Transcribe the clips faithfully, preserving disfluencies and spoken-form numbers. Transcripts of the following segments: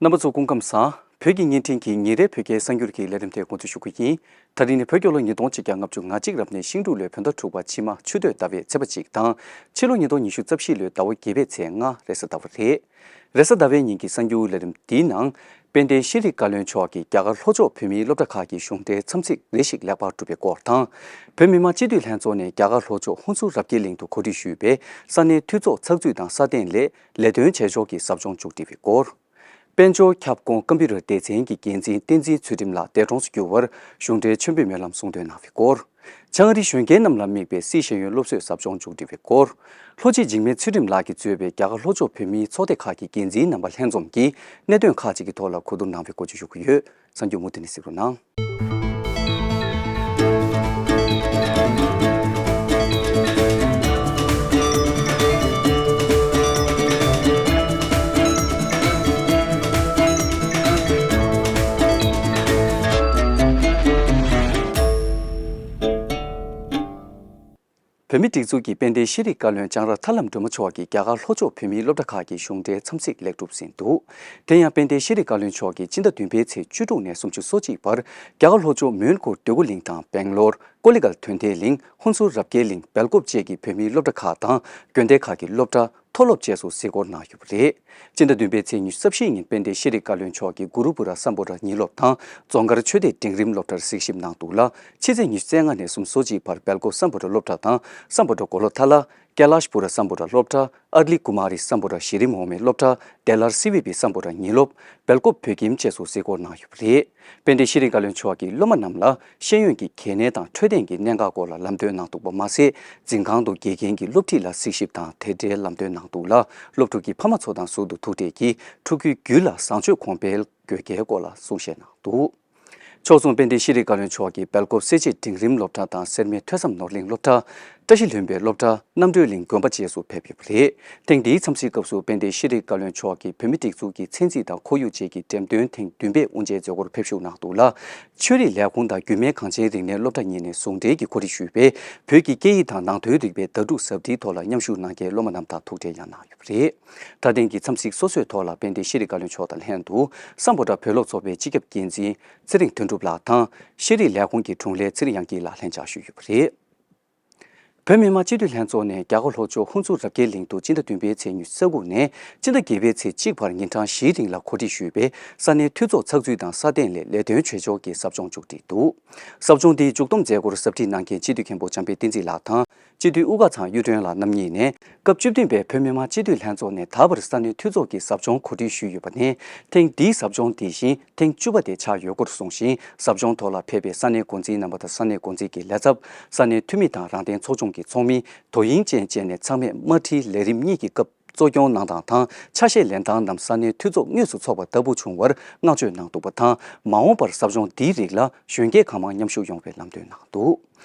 རྣམ་པ་ཚོ་སྐུ་ཁམས་བཟང་། བོད་ཀྱི་བརྙན་འཕྲིན་གྱི་ཉིན་རེའི་བོད་སྐད་གསར་འགྱུར་གྱི་ལས་རིམ་དེ་འགོ་འཛུགས་ཞུ་གི་ཡིན། ད་རིང་ནི་བོད་རྒྱལ་ལོ་ཉིས་སྟོང་ཆིག་བརྒྱ་ལྔ་བཅུ་ང་གཅིག་རབ་གནས་ཤིང་འབྲུག་ལོའི་བོད་ཟླ་དྲུག་པ་ཕྱི་མ་ཆུ་སྟོད་ཟླ་བའི་ཚེས་པ་གཅིག་དང་། ཕྱི་ལོ་ཉིས་སྟོང་ཉི་ཤུ་རྩ་བཞི་ལོའི་ཟླ་བ་བརྒྱད་པའི་ཚེས་ལྔ་རེས་གཟའ་ཟླ་བ་རེད། རེས་གཟའ་ཟླ་བའི་ཉིན་གྱི་གསར་འགྱུར་ལས་རིམ་འདིའི་ནང་། དཔལ་ལྡན་ཤེས་རིག་བཀའ་བློན་མཆོག་གིས་རྒྱ་གར་ལྷོ་ཕྱོགས་བོད་མིའི་སློབ་གྲྭ་ཁག་གི་གཞུང་འབྲེལ་འཚམས་གཟིགས་རེ་ཞིག་ལེགས་པར་གྲུབ་པའི་སྐོར་དང་། བོད་མི་མང་སྤྱི་འཐུས་ལྷན་ཚོགས་ནས་རྒྱ་གར་ལྷོ་ཕྱོགས་ཧུན་སུར་རབ་རྒྱས་གླིང་དུ་གོ་སྒྲིག་ཞུས་པའི་ས་གནས་འཐུས་ཚོགས་ཚགས་ཚུད་དང་སྲ་བརྟན་སླད་ལས་དོན་བྱེད་ཕྱོགས་ཀྱི་ཟབ་སྦྱོང་མཇུག་སྒྲིལ་བའི་སྐོར། དཔལ་འབྱོར་ཁྱབ་ཁོངས་ཀམ་པུ་ཊར་སྡེ་ཚན་གྱི་འགན་འཛིན་བསྟན་འཛིན་ཚུལ་ཁྲིམས་ལགས་འདས་གྲོངས་སུ་གྱུར་བར་གཞུང་འབྲེལ་མཆོད་འབུལ་སྨོན་ལམ་གསུང་འདོན་གནང་བའི་སྐོར། བྱང་ཨ་རིའི་གཞོན་སྐྱེས་རྣམས་ལ་དམིགས་པའི་སི་ཤེས་ཡོན་སློབ་གསོའི་ཟབ་སྦྱོང་མཇུག་སྒྲིལ་བའི་སྐོར། ལྷོ་སྤྱི་འཇིགས་མེད་ཚུལ་ཁྲིམས་ལགས་ཀྱིས་གཙོས་པའི་རྒྱ་གར་ལྷོ་ཕྱོགས་བོད་མིའི་ཚོགས་སྡེ་ཁག་གི་འགན་འཛིན་རྣམ་པ་ལྷན་འཛོམས་ཀྱིས་གནད་དོན་ཁག་ཅིག་གི་ཐོག་ལ་གོ་བསྡུར་གནང་བའི་སྐོར་བཅས་ཞུ་གི་ཡོད། གསར་འགྱུར་མུ་མཐུད་ནས་གཟིགས་རོགས་གནང་། བོད་མིའི་སྒྲིག་འཛུགས་ཀྱི་དཔལ་ལྡན་ཤེས་རིག་བཀའ་བློན་ལྕང་ར་ཐར་ལམ་སྒྲོལ་མ་མཆོག་གིས་རྒྱ་གར་ལྷོ་ཕྱོགས་བོད་མིའི་སློབ་གྲྭ་ཁག་གི་གཞུང་འབྲེལ་འཚམས་གཟིགས་ལེགས་གྲུབ་ཟིན་འདུག་དེ་ཡང་དཔལ་ལྡན་ཤེས་རིག་བཀའ་བློན་མཆོག་གིས་སྤྱི་ཟླ་བདུན་པའི་ཚེས་བཅུ་དྲུག་ནས་སུམ་ཅུ་སོ་གཅིག་བར་རྒྱ་གར་ལྷོ་ཕྱོགས་མོན་གྷོ་འདོད་རྒུ་གླིང་དང་སྦེང་ལོར། ཀོ་ལི་གལ་དོན་ལྡན་གླིང་། ཧུན་སུར་རབ་རྒྱས་གླིང་། སྦེལ་ཀོབ་བཅས་ཀྱི་བོད་མིའི་སློབ་གྲྭ་ཁག་དང་དགོན་སྡེ་ཁག་གི་སློབ་གྲྭ་མཐོ་སློབ་བཅས་སུ་གཟིགས་སྐོར་གནང་ཡོད་པ་རེད། སྤྱི་ཟླ་བདུན་པའི་ཚེས་ཉི་ཤུ་རྩ་བཞིའི་ཉིན་དཔལ་ལྡན་ཤེས་རིག་བཀའ་བློན་མཆོག་གིས་གུ་རུ་པུ་ར་སམ་བྷོ་ཊ་ཉིན་སློབ་དང་རྫོང་དཀར་ཆོས་སྡེ་འབྲིང་རིམ་སློབ་གྲྭར་གཟིགས་ཞིབ་གནང་འདུག་ལ། ཕྱི་ཚེས་ཉི་ཤུ་རྩ་ལྔ་ནས་སུམ་ཅུ་སོ་གཅིག་བར་སྦེལ་ཀོབ་སམ་བྷོ་ཊ་སློབ་གྲྭ་དང་སམ་བྷོ་ཊ་གོ་ལོ་ཐ་ལ། ཀེ་ལཱཤ་པུ་ར་སམ་བྷོ་ཊ་སློབ་གྲྭ། ཨར་ལི་ཀུ་མ་རི་སམ་བྷོ་ཊ་གཞི་རིམ་འོག་མའི་སློབ་གྲྭ། ཌེ་ལར་སི་ཝི་པི་སམ་བྷོ་ཊ་ཉིན་སློབ། སྦེལ་ཀོབ་བོད་ཁྱིམ་བཅས་སུ་གཟིགས་སྐོར་གནང་ཡོད་པ་རེད། དཔལ་ལྡན་ཤེས་རིག་བཀའ་བློན་མཆོག་གིས་སློབ་མ་རྣམས་ལ་ཤེས་ཡོན་གྱི་གལ་གནད་དང་འཕྲོད་བསྟེན་གྱི་གནད་འགག་སྐོར་ལ་ལམ་སྟོན་གནང་འདུག་པ་མ་ཟད། འཛིན་ཁང་དུ་དགེ་རྒན་གྱིས་སློབ་ཁྲིད་ལ་གཟིགས་ཞིབ་དང་དེ་འབྲེལ་ལམ་སྟོན་གནང་འདུག་ལ། སློབ་ཕྲུག་གི་ཕ་མ་ཚོ་དང་ཟུར་དུ་ཐུག་འཕྲད་ཀྱིས་ཕྲུ་གུའི་རྒྱུད་ལ་བཟང་སྤྱོད་གོང་འཕེལ་དགོས་གལ་སྐོར་ལ་གསུང་བཤད་གནང་འདུག་ཕྱོགས་མཚུངས་དཔལ་ལྡན་ཤེས་རིག་བཀའ་བློན་མཆོག་གིས་སྦེལ་ཀོབ་སེར་བྱེས་འབྲིང་རིམ་སློབ་གྲྭ་དང་སེར་སྨད་ཐོས་བསམ་ནོར་གླིང་སློབ་གྲྭ། བཀྲ་ཤིས་ལྷུན་པོའི་སློབ་གྲྭ། རྣམ་གྲོལ་གླིང་དགོན་པ་བཅས་སུ་ཕེབས་ཡོད་པ་རེད། ཐེངས་འདིའི་འཚམས་གཟིགས་སྐབས་སུ་དཔལ་ལྡན་ཤེས་རིག་བཀའ་བློན་མཆོག་གིས་བོད་མིའི་སྒྲིག་འཛུགས་ཀྱི་མཚན་རྩིས་དང་ཁོར་ཡུག་བཅས་ཀྱི་འགྲེམས་སྟོན་ཐེངས་བདུན་པའི་དབུ་འབྱེད་མཛད་སྒོར་ཕེབས་ཞུགས་གནང་འདུག་ལ། ཆོས་རིག་ལས་ཁུངས་དང་རྒྱུད་སྨད་གངས་ཅན་རིག་གནས་སློབ་གྲྭ་གཉིས་ནས་ཟུང་འབྲེལ་གྱིས་གོ་སྒྲིག་ཞུས་པའི་བོད་ཀྱི་སྐད་ཡིག་དང་ནང་དོན་རིག་པའི་ཟླ་དྲུག་ཟབ་ཁྲིད་ཐོག་ལ་མཉམ་ཞུགས་གནང་མཁན་སློབ་མ་རྣམས་དང་ཐུག་འཕྲད་ཡང་གནང་ཡོད་པ་རེད། ད་ཐེངས་ཀྱི་འཚམས་གཟིགས་སོ་སོའི་ཐོག་ལ་དཔལ་ལྡན་ཤེས་རིག་བཀའ་བློན་མཆོག་དང་ལྷན་དུ་སམ་བྷོ་ཊ་བོད་སློབ་ཚོགས་པའི་སྤྱི་ཁྱབ་འགན་འཛིན་ཚེ་རིང་དོན་གྲུབ་ལགས་དང་། ཤེས་རིག་ལས་ཁུངས་ཀྱི་དྲུང་ལས་ཚེ་རིང་དབྱངས་སྐྱིད་ལགས་ལྷན་བཅར་ཞུས་ཡོད་པ་རེད། བོད་མི་མང་སྤྱི་འཐུས་ལྷན་ཚོགས་ནས་རྒྱ་གར་ལྷོ་ཕྱོགས་ཧུན་སུར་རབ་རྒྱས་གླིང་དུ་སྤྱི་ཟླ་བདུན་པའི་ཚེས་ཉི་ཤུ་རྩ་དགུ་ནས་སྤྱི་ཟླ་བརྒྱད་པའི་ཚེས་གཅིག་བར་ཉིན་གྲངས་བཞིའི་རིང་ལ་གོ་སྒྲིག་ཞུས་པའི་ས་གནས་འཐུས་ཚོགས་ཚགས་ཚུད་དང་སྲ་བརྟན་སླད་ལས་དོན་བྱེད་ཕྱོགས་ཀྱི་ཟབ་སྦྱོང་མཇུག་བསྒྲིལ་འདུག་ཟབ་སྦྱོང་འདིའི་མཇུག་བསྡོམས་མཛད་སྒོར་ཟབ་ཁྲིད་གནང་མཁན་སྤྱི་འཐུས་མཁན་པོ་འཇམ་དཔལ་བསྟན་འཛིན་ལགས་དང་། སྤྱི་འཐུས་དབུ་དཀར་ཚང་གཡུ་སྒྲོན་ལགས་རྣམ་གཉིས་ནས་སྐབས་བཅུ་བདུན་པའི་བོད་མི་མང་སྤྱི་འཐུས་ལྷན་ཚོགས་ནས་ད་བར་ས་གནས་འཐུས་ཚོགས་ཀྱི་ཟབ་སྦྱོང་གོ་སྒྲིག་ཞུས་ཡོད་པ་ནས། ཐེངས་འདིའི་ཟབ་སྦྱོང་དེ་བཞིན་ཐེངས་བཅུ་པ་དེ་ཆགས་ཡོད་སྐོར་གསུངས་ཤིང་། ཟབ་སྦྱོང་ཐོག་ལ་ཕེབས་པའི་ས་གནས་འགོ་འཛིན་རྣམ་པ་དང་ས་གནས་འགོ་འཛིན་གྱི་ལས་ཚབ། ས་གནས་འཐུས་མི་དང་རང་བདེན་ཚོགས་ཆུང་གི་ཚོགས་མི། དོ་དབྱིངས་ཅན་བཅས་ནས་ཚང་མས་དམར་ཁྲིད་ལས་རིམ་གཉིས་ཀྱི་སྐབས་གཙོ་སྐྱོང་གནང་སྟངས་དང་ཆ་ཤས་ལེན་སྟངས་རྣམས་ས་གནས་འཐུས་ཚོགས་དངོས་སུ་འཚོགས་པ་ལྟ་བུ་བྱུང་བར་བསྔགས་བརྗོད་གནང་འདུག་པ་དང་། མ་འོངས་པར་ཟབ་སྦྱོང་འདིའི་རིགས་ལ་གཞོན་སྐྱེས་གང་མང་མཉམ་ཞུགས་ཡོང་བའི་ལམ་སྟོན་གནང་འདུག་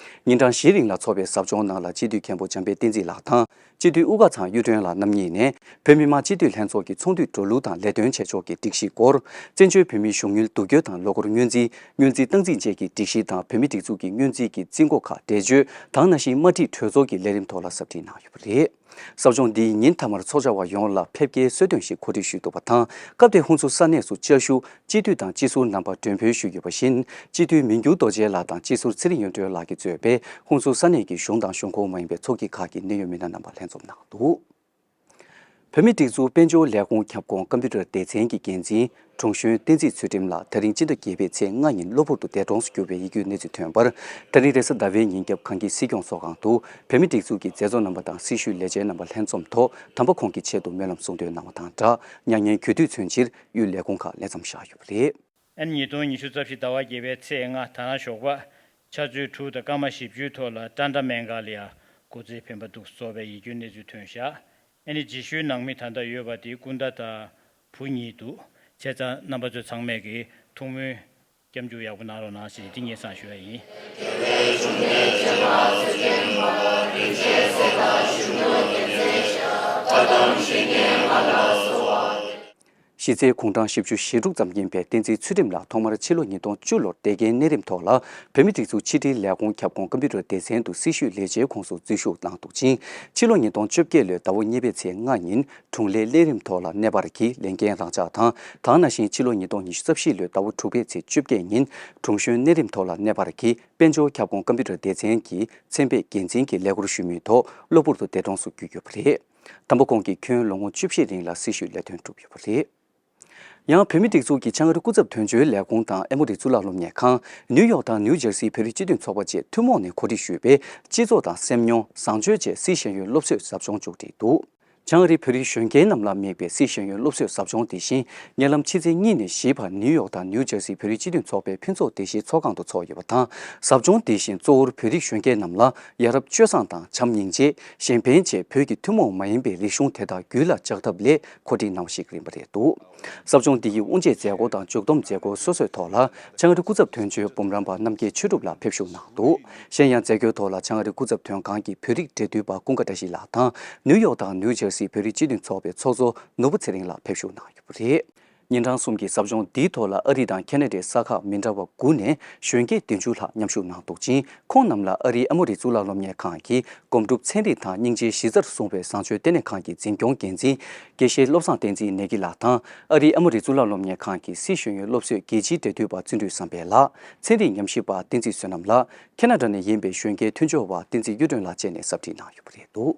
ཉིན་གྲངས་བཞིའི་རིང་ལ་འཚོགས་པའི་ཟབ་སྦྱོང་ནང་ལ་སྤྱི་འཐུས་མཁན་པོ་འཇམ་དཔལ་བསྟན་འཛིན་ལགས་དང་། སྤྱི་འཐུས་དབུ་དཀར་ཚང་གཡུ་སྒྲོན་ལགས་རྣམ་གཉིས་ནས་བོད་མི་མང་སྤྱི་འཐུས་ལྷན་ཚོགས་ཀྱི་ཚོགས་འདུའི་འགྲོ་ལུགས་དང་ལས་དོན་བྱེད་ཕྱོགས་ཀྱི་སྒྲིག་གཞི་སྐོར། བཙན་བྱོལ་བོད་མིའི་གཞུང་གཉེར་སྡུག་སྐྱོན་དང་ལོ་འཁོར་སྔོན་རྩིས། སྔོན་རྩིས་སྟངས་འཛིན་བཅས་ཀྱི་སྒྲིག་གཞི་དང་། བོད་མིའི་སྒྲིག་འཛུགས་ཀྱི་སྔོན་རྩིས་ཀྱི་རྩིས་འགོ་ཁག་འགྲེལ་བརྗོད་དང་། ནང་བཞིན་དམར་ཁྲིད་གྲོས་ཚོགས་ཀྱི་ལས་རིམ་ཐོག་ལ་ཟབ་ཁྲིད་གནང་ཡོད་པ་རེད། ཟབ་སྦྱོང་འདིའི་ཉིན་མཐའ་མར་ཚོགས་བཅར་བ་ཡོངས་ལ་ཕེབས་སྐྱེལ་གསོལ་སྟོན་ཞིག་གོ་སྒྲིག་ཞུས་འདུག་པ་དང་། སྐབས་དེར་ཧུན་སུར་ས་གནས་སུ་བཅའ་བཞུགས་སྤྱི་འཐུས་དང་སྤྱི་ཟུར་རྣམ་པ་མགྲོན་འབོད་ཞུས་ཡོད་པ་བཞིན། སྤྱི་འཐུས་མི་འགྱུར་རྡོ་རྗེ་ལགས་དང་སྤྱི་ཟུར་ཚེ་རིང་གཡུ་སྒྲོན་ལགས་ཀྱིས་གཙོས་པའི་ཧུན་སུར་ས་གནས་ཀྱི་གཞུང་དང་གཞུང་ཁོངས་མ་ཡིན་པའི་ཚོགས་སྐྱིད་ཁག་གི་གནད་ཡོད་མི་སྣ་རྣམ་པ་ལྷན་འཛོམས་གནང་འདུག་བོད་མིའི་སྒྲིག་འཛུགས་དཔལ་འབྱོར་ལས་ཁུངས་ཁྱབ་ཁོངས་ཀམ་པུ་ཊར་སྡེ་ཚན་གྱི་འགན་འཛིན་དྲུང་གཞོན་བསྟན་འཛིན་ཚུལ་ཁྲིམས་ལགས་ད་རིང་སྤྱི་ཟླ་བརྒྱད་པའི་ཚེས་ལྔ་ཉིན་གློ་བུར་དུ་འདས་གྲོངས་སུ་གྱུར་བའི་ཡིད་སྐྱོའི་གནས་ཚུལ་ཐོན་པར། ད་རིང་རེས་གཟའ་ཟླ་བའི་ཉིན་རྒྱབ་གངས་སྐྱིད་སྲིད་སྐྱོང་ཚོགས་ཁང་དུ་བོད་མིའི་སྒྲིག་འཛུགས་ཀྱི་མཛད་གཙོ་རྣམ་པ་དང་སྲི་ཞུའི་ལས་བྱེད་རྣམ་པ་ལྷན་འཛོམས་ཐོག་དམ་པ་ཁོང་གི་ཆེད་དུ་སྨོན་ལམ་གསུང་འདོན་གནང་བ་དང་སྦྲགས། མྱ་ངན་གུས་འདུད་མཚོན་ཕྱིར་དབུས་ལས་ཁུངས་ཁག་ལས་མཚམས་བཞག་ཡོད་པ་རེད། ཨན་ཉིས་སྟོང་ཉི་ཤུ་རྩ་བཞི་ཟླ་བ་བརྒྱད་པའི་ཚེས་ལྔ་ད་ནངས་ཞོགས་པ་ཆུ་ཚོད་དྲུག་དང་སྐར་མ་བཞི་བཅུའི་ཐོག་ལ་ཊཱན་ཊ་མེ་ག་ལ་ཡ་སྐུ་ཚེ་འཕེན་པ་འདུག་སོགས་པའི་ཡིད་སྐྱོའི་གནས་ཚུལ་ཐོན་བཞག་ཨ་ནི་རྗེས་ཤུལ་ནང་མི་ད་ལྟ་ཡོད་པ་དེ་སྐུ་ཟླ་དང་བུ་གཉིས་འདུག་བྱས་ཙང་རྣམ་པ་ཚོ་ཚང་མས་ཀྱི་ཐུགས་སྨོན་སྐྱབས་འཇུག་ཡག་པོ་གནང་རོགས་གནང་ཞེས་འདི་སྙན་སེང་ཞུ་ཡ་ཡིན། སྤྱི་ཚེས་དགུང་གྲངས་བཞི་བཅུ་ཞེ་དྲུག་ཙམ་ཡིན་པའི་བསྟན་འཛིན་ཚུལ་ཁྲིམས་ལགས་ཐོག་མར་ཕྱི་ལོ་ཉིས་སྟོང་བཅུ་ལོར་བདེ་རྒན་གནས་རིམ་ཐོག་ལ་བོད་མིའི་སྒྲིག་འཛུགས་ཕྱི་དྲིལ་ལས་ཁུངས་ཁྱབ་ཁོངས་ཀམ་པུ་ཊར་སྡེ་ཚན་དུ་སྲི་ཞུའི་ལས་བྱེད་ཁོངས་སུ་འཛུལ་ཞུགས་གནང་འདུག་ཅིང་། ཕྱི་ལོ་ཉིས་སྟོང་བཅོ་བརྒྱད་ལོའི་ཟླ་བ་གཉིས་པའི་ཚེས་ལྔ་ཉིན་དྲུང་ལས་གནས་རིམ་ཐོག་ལ་གནས་སྤར་གྱིས་ལས་འགན་རང་འཇགས་དང་། ད་ག་ནང་བཞིན་ཕྱི་ལོ་ཉིས་སྟོང་ཉི་ཤུ་རྩ་བཞི་ལོའི་ཟླ་བ་དྲུག་པའི་ཚེས་བཅོ་བརྒྱད་ཉིན་དྲུང་གཞོན་གནས་རིམ་ཐོག་ལ་གནས་སྤར་གྱིས་དཔལ་འབྱོར་ཁྱབ་ཁོངས་ཀམ་པུ་ཊར་སྡེ་ཚན་གྱི་ཚན་པའི་འགན་འཛིན་གྱི་ལས་ཁུར་ཞུས་མུས་ཐོག་གློ་བུར་དུ་འདས་གྲོངས་སུ་གྱུར་ཡོད་པ་རེད། དམ་པ་ཁོང་གིས་ཁྱོན་ལོ་ངོ་བཅུ་བཞི་རིང་ལ་སྲི་ཞུའི་ལས་དོན་བསྒྲུབས་ཡོད་པ་རེད། ཡང་བོད་མིའི་སྒྲིག་འཛུགས་ཀྱི་བྱང་ཨ་རི་སྐུ་ཚབ་དོན་གཅོད་ལས་ཁུངས་དང་ཨེ་མོ་རི་གཙུག་ལག་སློབ་གཉེར་ཁང་། ནིའུ་ཡོག་དང་ནིའུ་ཇར་སིའི་བོད་རིགས་སྤྱི་མཐུན་ཚོགས་པ་བཅས་ཐུན་མོང་ནས་གོ་སྒྲིག་ཞུས་པའི་སྤྱི་ཚོགས་དང་སེམས་མྱོང་བཟང་སྤྱོད་བཅས་སྲིད་ཤེས་ཡོན་སློབ་གསོའི་ཟབ་སྦྱོང་མཇུག་སྒྲིལ་འདུག། བྱང་ཨ་རིའི་བོད་རིགས་གཞོན་སྐྱེས་རྣམས་ལ་དམིགས་པའི་སྲིད་ཤེས་ཡོན་སློབ་གསོའི་ཟབ་སྦྱོང་དེ་བཞིན་ཉེ་ལམ་ཕྱི་ཚེས་གཉིས་ནས་བཞི་བར་ནིའུ་ཡོག་དང་ནིའུ་ཇར་སིའི་བོད་རིགས་སྤྱི་མཐུན་ཚོགས་པའི་ཕུན་ཚོགས་བདེ་སྐྱིད་ཚོགས་ཁང་དུ་འཚོགས་ཡོད་པ་དང་། ཟབ་སྦྱོང་དེ་བཞིན་གཙོ་བོར་བོད་རིགས་གཞོན་སྐྱེས་རྣམས་ལ་ཡ་རབས་སྤྱོད་བཟང་དང་བྱམས་སྙིང་རྗེ། གཞན་ཕན་བཅས་བོད་ཀྱི་ཐུན་མོང་མ་ཡིན་པའི་རིག་གཞུང་དེ་དག་རྒྱུད་ལ་འཇགས་ཐབས་སླད་གོ་སྒྲིག་གནང་བ་ཞིག་ཡིན་པ་རེད་འདུག། ཟབ་སྦྱོང་འདི་ཡི་དབུ་འབྱེད་མཛད་སྒོ་དང་མཇུག་བསྡོམས་མཛད་སྒོ་སོ་སོའི་ཐོག་ལ་བྱང་ཨ་རི་སྐུ་ཚབ་དོན་གཅོད་འབུམ་རམས་པ་རྣམ་རྒྱལ་ཆོས་གྲུབ་ལགས་ཕེབས་ཞུགས་གནང་འདུག། གཞན་ཡང་མཛད་སྒོའི་ཐོག་ལ་བྱང་ཨ་རི་སྐུ་ཚབ་དོན་ཁང་གི་བོད་རིགས་འབྲེལ་མཐུད་པ་ཀུན་དགའ་བཀྲ་ཤིས་ལགས་དང་ནིའུ་ཡོག་དང་ནིའུ་ཇར་སིའི་བོད་རིགས་སྤྱི་མཐུན་ཚོགས་པའི་ཚོགས་གཙོ་ནོར་བུ་ཚེ་རིང་ལགས་ཕེབས་ཞུགས་གནང་ཡོད་པ་རེད། ཉིན་གྲངས་གསུམ་གྱི་ཟབ་སྦྱོང་འདིའི་ཐོག་ལ་ཨ་རི་དང་ཁེ་ན་ཌའི་ས་ཁག་མི་འདྲ་བ་དགུ་ནས་གཞོན་སྐྱེས་བདུན་ཅུ་ལྷག་མཉམ་ཞུགས་གནང་འདུག་ཅིང་། ཁོང་རྣམས་ལ་ཨ་རིའི་ཨ་མོ་རི་གཙུག་ལག་སློབ་གཉེར་ཁང་གི་སྒོམ་སྒྲུབ་ཚན་རིག་དང་སྙིང་རྗེའི་གཞི་རྩར་བཟུང་བའི་བཟང་སྤྱོད་ལྟེ་གནས་ཁང་གི་འཛིན་སྐྱོང་འགན་འཛིན་དགེ་བཤེས་བློ་བཟང་བསྟན་འཛིན་ནེ་གི་ལགས་དང་། ཨ་རིའི་ཨ་མོ་རི་གཙུག་ལག་སློབ་གཉེར་ཁང་གི་སྲིད་ཤེས་ཡོན་སློབ་གསོའི་རྒྱལ་སྤྱིའི་འབྲེལ་མཐུད་པ་བརྩོན་འགྲུས་བསམ་འཕེལ་ལགས། ཚན་རིག་ཉམས་ཞིབ་པ་བསྟན་འཛིན་བསོད་ནམས་ལགས། ཁེ་ན་ཌ་ནས་ཡིན་པའི་གཞོན་སྐྱེས་མཐུན་སྦྱོར་བ་བསྟན་འཛིན་གཡུ་སྒྲོན་ལགས་བཅས་ནས་ཟབ་ཁྲིད་གནང་ཡོད་པ་རེད་འདུག།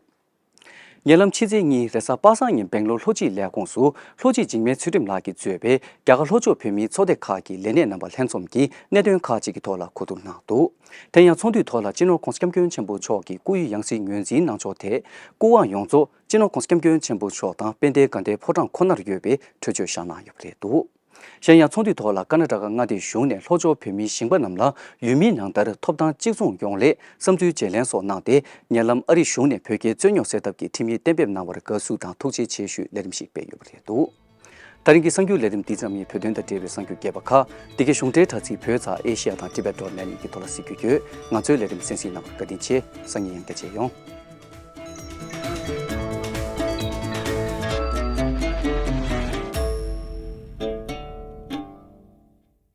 ཉེ་ལམ་ཕྱི་ཚེས་གཉིས་རེས་གཟའ་པ་སངས་ཉིན་སྦེང་ལོར་ལྷོ་སྤྱི་ལས་ཁུངས་སུ་ལྷོ་སྤྱི་འཇིགས་མེད་ཚུལ་ཁྲིམས་ལགས་ཀྱིས་གཙོས་པའི་རྒྱ་གར་ལྷོ་ཕྱོགས་བོད་མིའི་ཚོགས་སྡེ་ཁག་གི་ལས་སྣེ་རྣམ་པ་ལྷན་འཛོམས་ཀྱིས་གནད་དོན་ཁག་ཅིག་གི་ཐོག་ལ་གོ་བསྡུར་གནང་འདུག། དེ་ཡང་ཚོགས་འདུའི་ཐོག་ལ་སྤྱི་ནོར་༸གོང་ས་༸སྐྱབས་མགོན་ཆེན་པོ་མཆོག་གི་སྐུ་ཡི་ཡང་སྲིད་ངོས་འཛིན་གནང་ཕྱོགས་ཐད། སྐུ་དབང་ཡོངས་རྫོགས་སྤྱི་ནོར་༸གོང་ས་༸སྐྱབས་མགོན་ཆེན་པོ་མཆོག་དང་དཔལ་ལྡན་དགའ་ལྡན་ཕོ་བྲང་ཁོ་ནར་ཡོད་པའི་གྲོས་ཆོད་བཞག་གནང་ཡོད་པ་རེད་འདུག། གཞན་ཡང་ཚོགས་འདུའི་ཐོག་ལ་ཀར་ན་ཊ་ཀ་མངའ་སྡེའི་གཞུང་ནས་ལྷོ་ཕྱོགས་བོད་མིའི་ཞིང་པ་རྣམས་ལ་ཡུལ་མིའི་ནང་ལྟར་ཐོབ་ཐང་གཅིག་མཚུངས་ཡོང་སླད་བསམ་ཚུལ་བརྗེ་ལེན་སོགས་གནང་སྟེ། ཉེ་ལམ་ཨ་རིའི་གཞུང་ནས་བོད་རྒྱའི་རྩོད་རྙོག་སེལ་ཐབས་ཀྱི་ཁྲིམས་ཡིག་གཏན་འབེབས་གནང་བར་དགའ་བསུ་དང་ཐུགས་རྗེ་ཆེ་ཞུའི་ལས་རིམ་ཞིག་སྤེལ་ཡོད་པ་རེད་འདུག། ད་རིང་གི་གསར་འགྱུར་ལས་རིམ་འདི་ཙམ་ཡིན། བོད་དོན་དང་འབྲེལ་བའི་གསར་འགྱུར་རྒྱས་པ་ཁག་འདི་གའི་གཞུང་འབྲེལ་དྲ་ཚིགས་བོད་ཙ་ཨེ་ཤི་ཡ་དང་ཊི་བེ་ཊི་ཌོ་ཊི་ནེ་ཊི་གི་ཐོག་ལ་གཟིགས་རྒྱུ་ཡོད། ང་ཚོའི་ལས་རིམ་གསན་གཟིགས་གནང་བར་བཀའ་དྲིན་ཆེ། སང་ཉིན་ཡང་བསྐྱར་མཇལ་ཡོང་།